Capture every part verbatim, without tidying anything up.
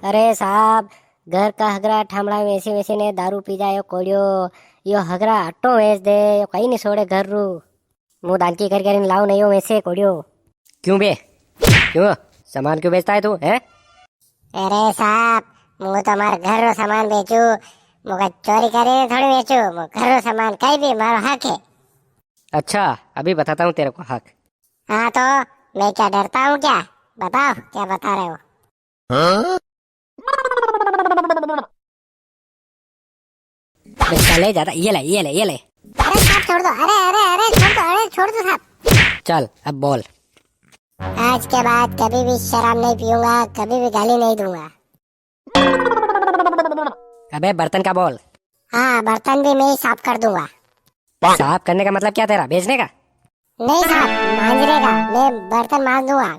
अरे साहब, घर का हगरा ठामड़ा वेसी वेसी ने दारू पी जाए यो कोड़ियो। यो हगरा आटो वेच दे, यो कई नी छोड़े घर रू। मूं दानकी कर कर लाऊं नी यो वेसे कोड़ियो। क्यों बे? क्यों? सामान क्यों बेचता है तू, हैं? अरे साहब, मूं तो मार घर रो सामान बेचू, मूं कई चोरी करी ने थोड़ी बेचू, मूं घर रो सामान कई भी मारो हक है। अच्छा, अभी बताता हूँ तेरे को हक। हाँ तो, मैं क्या डरता हूँ क्या? बताओ, क्या बता रहे हो? हाँ? बे साले ज्यादा, ये ले, ये ले, ये ले। अरे साहब छोड़ दो, अरे, अरे, अरे छोड़ दो, अरे छोड़ दो साहब। चल, अब बोल। आज के बाद कभी भी शराब नहीं पीऊंगा, कभी भी गाली नहीं दूंगा। अबे बर्तन का बोल। हाँ, बर्तन भी मैं ही साफ कर दूंगा। साफ करने का मतलब क्या तेरा, बेचने का? नहीं साहब, मांजने का, मैं बर्तन मांज दूंगा।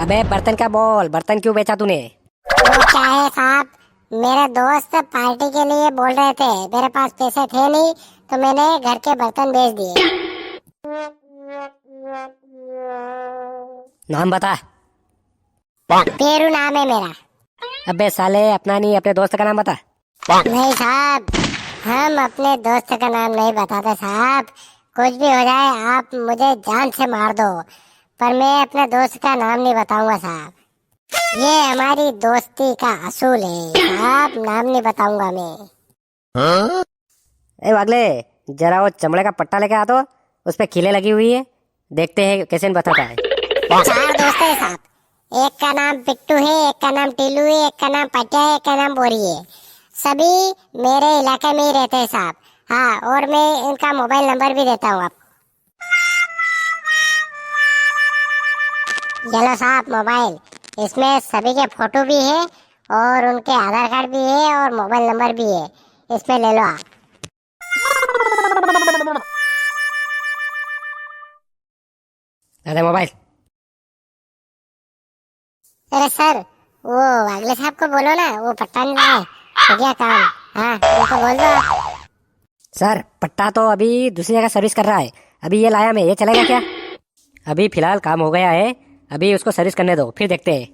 अबे बर्तन का बोल, बर्तन क्यों बेचा तूने? वो क्या है साहब, मेरे दोस्त पार्टी के लिए बोल रहे थे, मेरे पास पैसे थे नहीं तो मैंने घर के बर्तन बेच दिए। नाम बता। पेरू नाम है मेरा। अबे साले, अपना नहीं, अपने दोस्त का नाम बता। नहीं साहब, हम अपने दोस्त का नाम नहीं बताते साहब। कुछ भी हो जाए, आप मुझे जान से मार दो, पर मैं अपने दोस्त का नाम नहीं बताऊंगा साहब। ये हमारी दोस्ती का असूल है साहब, नाम नहीं बताऊंगा मैं। हाँ? ए वागले, जरा वो चमड़े का पट्टा लेके आ तो, उस पे खीले लगी हुई है, देखते हैं कैसे बताता है। चार दोस्त हैं साहब, एक का नाम पिट्टू है, एक का नाम टीलू है, एक का नाम पटिया है, एक का नाम बोरी है। सभी मेरे इलाके में ही रहते हैं साहब। हाँ, और मैं इनका मोबाइल नंबर भी देता हूँ आपको। ये लो साहब मोबाइल, इसमें सभी के फोटो भी है और उनके आधार कार्ड भी है और मोबाइल नंबर भी है, इसमें ले लो आप। अरे मोबाइल। अरे सर, वो अगले साहब को बोलो ना, वो पट्टा नहीं लाए, हो गया काम। हाँ, उनको बोल दो आप। सर, पट्टा तो अभी दूसरी जगह सर्विस कर रहा है, अभी ये लाया मैं, ये चलेगा क्या? अभी फिलहाल काम हो गया है, अभी उसको सर्विस करने दो, फिर देखते हैं।